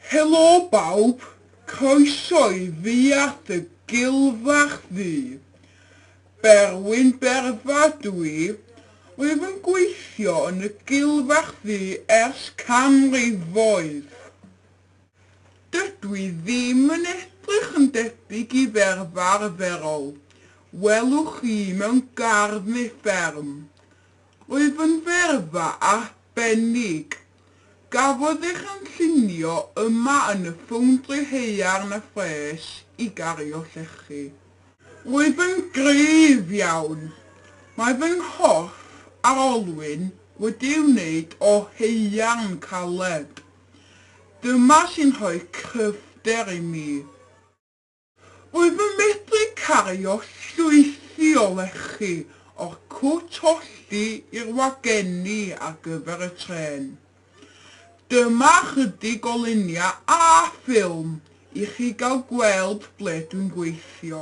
Helo bawb, croeso i Fuarth y Gilfach Ddu. Berwyn Berfa dw i, rwyf yn gweithio yn y Gilfach Ddu ers canrifoedd. Dydw i ddim yn edrych yn debyg i ferfa arferol, welwch chi mewn gardd neu fferm. Rwyf yn ferfa arbennig. Gafodd ei chynllunio yma yn y ffowndri haearn a phres i gario llechi. Rwyf yn gryf iawn. Mae fy nghorff a'r olwyn wedi ei wneud o haearn caled. Dyma sy'n rhoi cryfder i mi. Rwyf yn medru cario llwythi o lechi o'r cwt hollti i'r wagenni ar gyfer y trên. Dyma ychydig o luniau a ffilm i chi gael gweld ble dwi'n gweithio.